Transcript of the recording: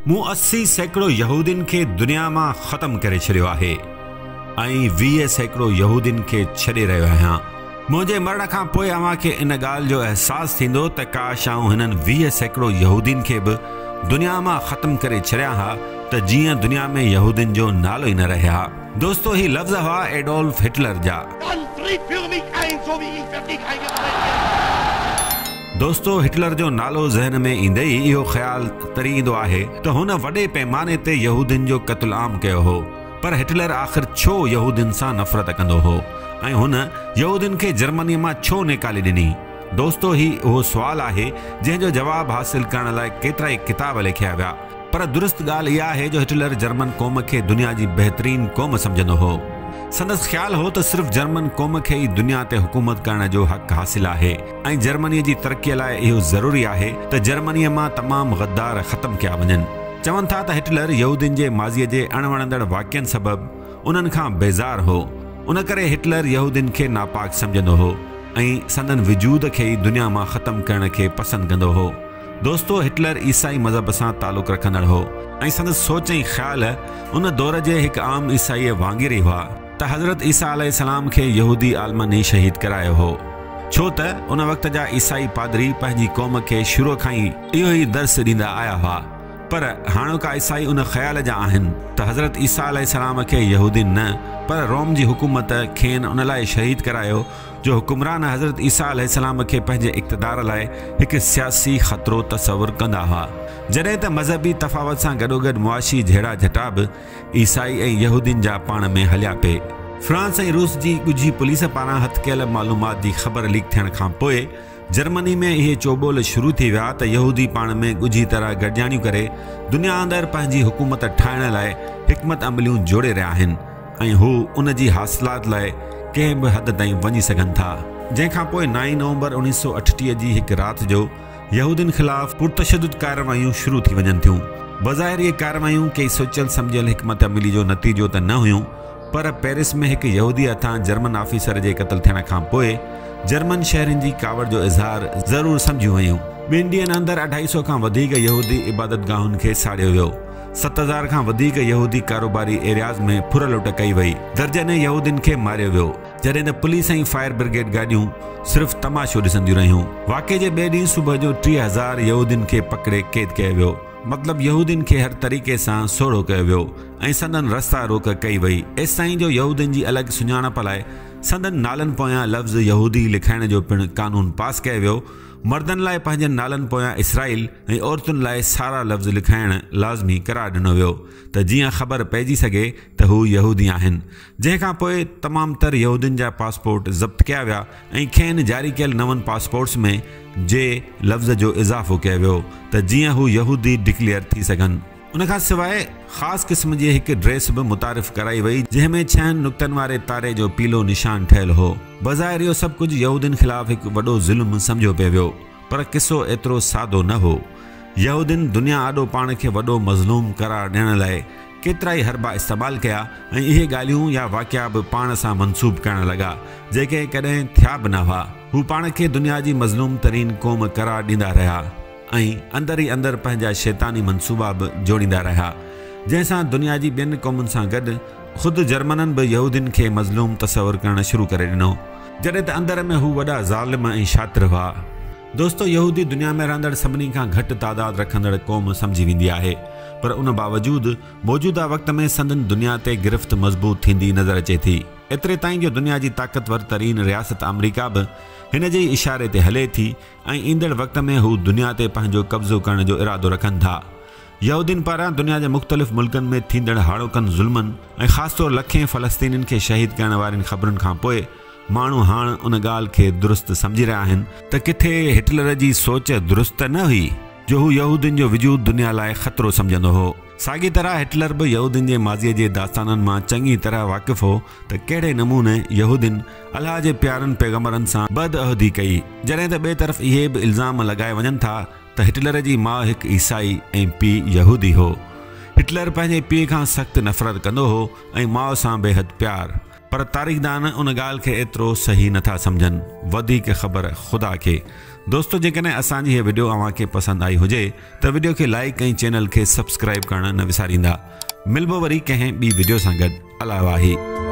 مون 80% يهودين کي دنيا مان ختم ڪري ڇڏيو آهي ۽ 20% يهودين کي ڇڏي رهيو آهيان. منهنجي مرڻ کان پوء اوهان کي ان ڳالهه جو احساس ٿيندو ته ڪاش آئون هنن 20% يهودين کي به دنيا مان ختم ڪري ڇڏيان ها ته جيئن دنيا ۾ يهودين جو نالو ئي نه رهي ها. دوستو هي لفظ هئا ايڊولف هٽلر جا. Dann tritt für mich ein, so wie ich für dich eingetreten bin. دوستو هٽلر جو نالو ذهن ۾ ايندي ئي اهو خيال تري ايندو آهي ته هن وڏي پيماني تي يهودين جو قتل عام ڪيو هو پر هٽلر آخر ڇو يهودين سان نفرت ڪندو هو ۽ هن يهودين کي جرمني مان ڇو نيڪالي ڏني؟ دوستو هي اهو سوال آهي جنهن جو جواب حاصل ڪرڻ لاء ڪيترائي ڪتاب لکيا ويا. پر درست ڳالهه اها آهي جو هٽلر جرمن قوم کي دنيا جي بهترين قوم سمجهندو هو. سندس خيال هو ته صرف جرمن قوم کي ئي دنيا تي حڪومت ڪرڻ جو حق حاصل آهي ۽ جرمنيء جي ترقيء لاء اهو ضروري آهي ته جرمنيء مان تمام غدار ختم ڪيا وڃن. چون ٿا ته هٽلر يهودين جي ماضيء جي اڻوڻندڙ واقعن سبب انهن کان بيزار هو. ان ڪري هٽلر يهودين کي ناپاڪ سمجهندو هو ۽ سندن وجود کي ئي دنيا مان ختم ڪرڻ کي پسند ڪندو هو. دوستو هٽلر عيسائي مذهب سان تعلق رکندڙ هو ۽ سندس سوچ ۽ خيال ان دور جي هڪ عام عيسائيء وانگر ئي هئا ته حضرت عيسيٰ عليه السلام کي يهودي عالمن ئي شهيد ڪرايو هو ڇو ته ان وقت جا عيسائي پادري پنهنجي قوم کي شروع کان ئي اهو ئي درس ڏيندا آيا هئا پر هاڻوڪا عيسائي ان خيال جا آهن ته حضرت عيسيٰ عليه السلام کي يهودين نه پر روم جي حڪومت کين ان لاء شهيد ڪرايو جو حڪمران حضرت عيسيٰ عليه السلام کي پنهنجي اقتدار لاء هڪ سياسي خطرو تصور ڪندا هئا. جڏهن ته مذهبي تفاوت سان گڏوگڏ معاشي جهيڙا جهٽا به عيسائي ۽ يهودين جا پاڻ ۾ هليا پئي. فرانس ۽ روس جي ڳجهي پوليس پاران هٿ ڪيل معلومات جي خبر ليڪ ٿيڻ کان پوء جرمني ۾ اهي چوٻول شروع ٿي ويا ته يهودي پاڻ ۾ ڳجهي طرح گڏجاڻيون ڪري دنيا اندر پنهنجي حڪومت ٺاهڻ لاء حڪمت عمليون جوڙي رهيا آهن. ۽ هو ان جي حاصلات لاء ڪنهن به حد تائين وڃي سگهن ٿا. جنهن کان پوء نائين نومبر 1938 جي هڪ رات جو يهودين خلاف پرتشدد ڪارروايون شروع ٿي وڃن ٿيون. بظاهر اهي ڪارروايون ڪي سوچيل سمجهيل حڪمت عملي جو نتيجو ته نه هيون پر پيرس ۾ هڪ يهودي هٿان جرمن آفيسر جي قتل ٿيڻ کان پوء جرمن شهرين جي ڪاوڙ جو اظهار ضرور سمجهيون ويون. ٻن ڏينهن اندر اڍائي سئو کان وڌيڪ يهودي عبادتگاهن کي ساڙيو ويو. 7000 کان وڌيڪ يهودي ڪاروباري ايرياز ۾ ڦر لٽ ڪئي وئي، درجنين يهودين کي ماريو ويو، جڏهن ته پوليس ۽ فائر برگيڊ گاڏيون صرف تماشو ڏسنديون رهيون. واقعي جي ٻئي ڏينهن صبح جو 30,000 يهودين کي پڪڙي قيد ڪيو ويو. مطلب يهودين کي هر طريقي سان سوڙهو ڪيو ويو ۽ سندن رستا روڪ ڪئي وئي، ايستائين جو يهودين جي الڳ سڃاڻپ لاء سندن نالن پويان لفظ يهودي لکائڻ جو پڻ قانون پاس ڪيو ويو. مردن لاء پنهنجن نالن پويان اسرائيل ۽ عورتن لاء سارا لفظ لکائڻ لازمي قرار ڏنو ويو ته جيئن خبر پئجي سگهي ته هو يهودي آهن. جنهن کان پوء تمام تر يهودين جا پاسپورٽ ضبط ڪيا ويا ۽ کين جاري ڪيل نون پاسپورٽس ۾ جي لفظ جو اضافو ڪيو ويو ته جيئن هو يهودي ڊڪليئر ٿي سگهن. ان کان سواء خاص قسم جي هڪ ڊريس به متعارف ڪرائي وئي جنهن ۾ ڇهن نقطن واري تاري جو پيلو نشان ٺهيل هو. بظاهر اهو سڀ ڪجهه يهودين خلاف هڪ وڏو ظلم سمجهيو پئي ويو پر قصو ايترو سادو نه هو. يهودين دنيا آڏو پاڻ کي وڏو مظلوم قرار ڏيڻ لاء ڪيترائي حربا استعمال ڪيا ۽ اهي ڳالهيون يا واقعا به پاڻ سان منسوب ڪرڻ لڳا جيڪي ڪڏهن ٿيا به نه هئا. هو پاڻ کي دنيا جي مظلوم ترين قوم قرار ڏيندا رهيا. ۽ اندر ئي اندر پنهنجا شيطاني منصوبا به جوڙيندا رهيا، جنهن سان دنيا جي ٻين قومن سان گڏ خود جرمنن به يهودين کي مظلوم تصور ڪرڻ شروع ڪري ڏنو، جڏهن ته اندر ۾ هو وڏا ظالم ۽ شاطر هئا. دوستو يهودي دنيا ۾ رهندڙ سڀني کان گهٽ تعداد رکندڙ قوم سمجهي ويندي آهي، پر ان باوجود موجوده وقت ۾ سندن دنيا تي گرفت مضبوط ٿيندي نظر اچي ٿي، ايتري تائين جو دنيا جي طاقتور ترين رياست آمريڪا به هن جي ئي اشاري تي هلي ٿي ۽ ايندڙ وقت ۾ هو دنيا تي پنهنجو قبضو ڪرڻ جو ارادو رکن ٿا. يهودين پاران دنيا جي مختلف ملڪن ۾ ٿيندڙ هاڻوڪن ظلمن ۽ خاص طور لکين فلسطينين کي شهيد ڪرڻ وارين خبرن کان پوء ماڻهو هاڻ ان ڳالهه کي درست سمجهي رهيا آهن ته ڪٿي هٽلر جي سوچ درست ته نه هئي جو هو يهودين جو وجود دنيا لاء خطرو سمجهندو هو. ساڳي طرح هٽلر به يهودين جي ماضيء جي داستانن مان چڱي طرح واقف هو ته ڪهڙي نموني يهودين الله جي پيارن پيغمبرن سان بدعهدي ڪئي، جڏهن ته ٻئي طرف اهي به الزام لڳايا وڃن ٿا ته هٽلر جي ماء هڪ عيسائي ۽ پيء يهودي هو. هٽلر پنهنجي پيء کان سخت نفرت ڪندو هو ۽ ماء سان بيحد پيار. پر تاريخدان ان ڳالهه کي ايترو صحيح نٿا سمجهن. وڌيڪ خبر خدا کي. دوستو جيڪڏهن اسان جي هي وڊيو اوهان کي پسند آئي هجي ته وڊيو کي لائيڪ ۽ چينل کي سبسڪرائيب ڪرڻ نه وساريندا. ملبو وري ڪنهن ٻي وڊيو سان گڏ. الله واهي.